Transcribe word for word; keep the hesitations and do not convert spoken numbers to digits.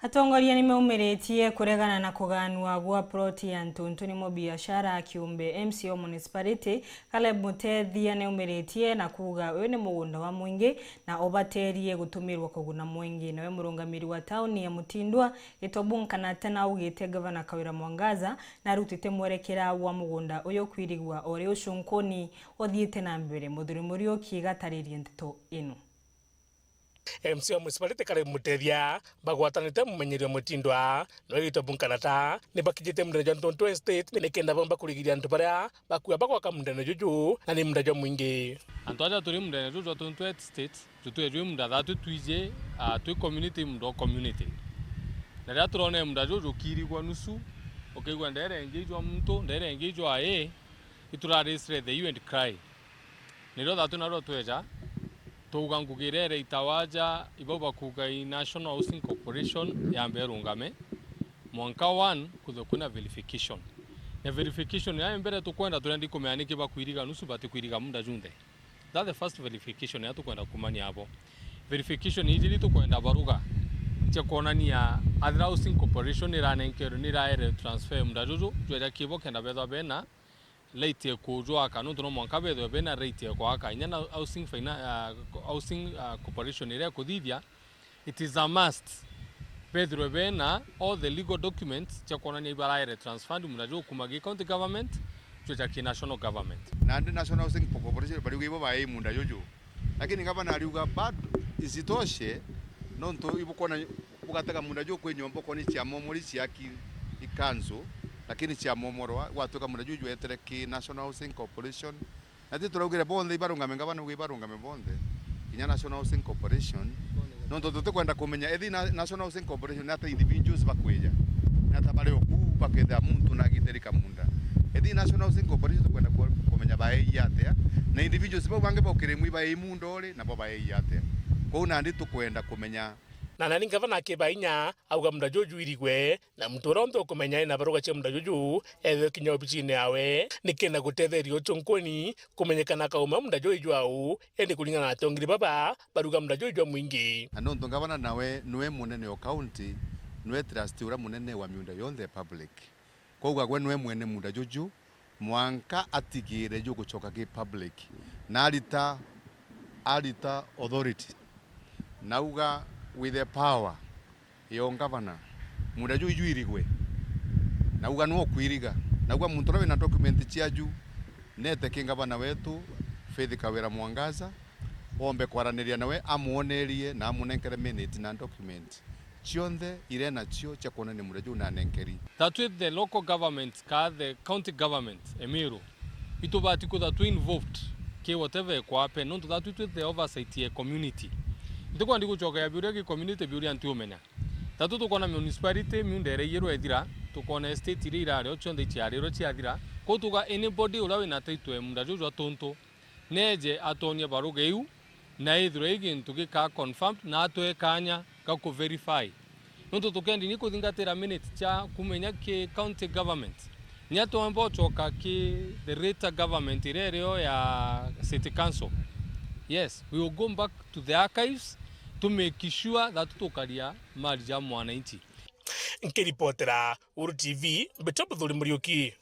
Atongoria ni meumiritie kuregana na kuganua gwa ploti ya Ntuntu nimo biashara kiumbe. M C A wa municipality, Caleb Mutethia, neumiritie na kuuga uyu ni mugunda wa mwingi na ubaterie gutumirwa kuguna mwingi. Nawe murungamiri wa tauni ya Mutindwa, Gitobu Nkanata, naugite Gavana Kawira Mwangaza narutite mwerekera wa mugunda uyu kwirigwa ori ucunkuni uthiite na mbere. Muthuri Muriuki gataririe nteto ino. M C A wa municipality Caleb Mutethia bagwatanite mumenyeria wa Mutindwa, nawe Gitobu Nkanata, ni bakijite mundene jwa Ntuntu Estate nikenda bomba kurigiria antu baria bakua bagwaka mundene juju, na ni munda jwa mwingi. Antu aja turi mundene juju jwa Ntuntu Estate, jutwire jwi munda thatu twiji, ah, twi community, munda o community. Na riria turona munda juju jukirigwa nusu, ukaigua ndere ingi ijwa muntu, ndere ingi ijwa ii, ituraricire the hue and cry. Nirio thatu nario tweja, twauga ngugi iria iraitawa aja, ibau bakuuga i National Housing Corporation yambe irungame, mwanka one kuthwe kwina verification. Na verification ya mbere tukwenda, turendi kumenya niki bakwiriga nusu, batikwiriga munda junthe. That the first verification ya tukwenda kumania abo. Verification iji ri tukwenda baruga cia kwonania athira Housing Corporation iranenkerwe, niraere transfer munda juju, jweja kibo kenda bethwa bena right ya kujwaka, nontu no mwanka bethwe bena right ya kwaka. Inya na housing fina-, ah, housing, ah, corporation iria ikuthithia, it is a must bethirwe bena all the legal documents cia kwonania ibaraere transferred munda juju kuma gi county government jweja ki national government. Nandi National Housing Corporation bariuga ibo baei munda juju. Lakini gavana ariuga bado isitoshe, nontu ibukwona bugatega munda juu kwi nyomba ukwona cia momori ciaki ikanzu, lakini cia momorwa gwatuika munda juu jwetere ki National Housing Corporation. Na ti turaugire bonthe ibarungame, gavana auga ibarungame bonthe, kinya National Housing Corporation. Nontu tutikwenda kumenya ethi na-, National Housing Corporation ni ata individuals bakwija, ni ata bari oku bakethira muntu na agiterika munda. Ethi National Housing Corporation tukwenda ku-, kumenya baei atia, na individuals bau bangi baukire imwe baei munda uri, nabo baei atia. Kwou nandi tukwenda kumenya. Na nani ngavana akiba inya, auga munda juju jwirigwe, na muntu uria unthe ukumenya ena baruga cia munda juju, ethwe kinya obicine yawe, nikenda gutetheria ucunkuni kumenyekana kauma munda juju jwau, indi kuringana na atongeri baba, baruga munda juju jwa mwingi. Na nontu ngavana nawe niwe munene o county, niwe trustee uria munene wa miunda yonthe ya public. Kwou gwe niwe mwene munda juju, mwanka atigire jugucoka ki public, na arita, arita authority. Nauga with the power ya ungavana, munda juu ijwirigwe. Nauga nwe ukwiriga. Nauga muntu uria wina document ciaju, nete ki ngavana wetu, Faith Kawira Mwangaza, ombe kwaraniria nawe, amwonerie na amunenkere minute na document cionthe iria nacio cia kwonania munda juu nanenkeri. That with the local government, ka the county government, Emiru, itubati kwithirwa twi involved ki whatever ikwa happen, nontu that with the oversight ya community. Ntikwenda gucokeria biuria ki community, biuria ntiumenya. Tatu tukwona municipality, miunda iria iyirwe ithira, tukwona estate iria irari o cionthe iciarirwe ciathira. Kwou tuga anybody uria wina title ya munda juu jwa tuntu, neje atwonie baruga iu, na ithirwe i gintu gika confirmed, na atwe kanya ga ku verify. Nontu tukendi ni kuthingatira minutes cia kumenya ki county government, nya twamba ucoka ki the later government iria irio ya city council. Yes, we will go back to the archives to make sure that tukaria mali ja mwananchi. Nkiripotera Uru T V, mbitwa Muthuri Muriuki.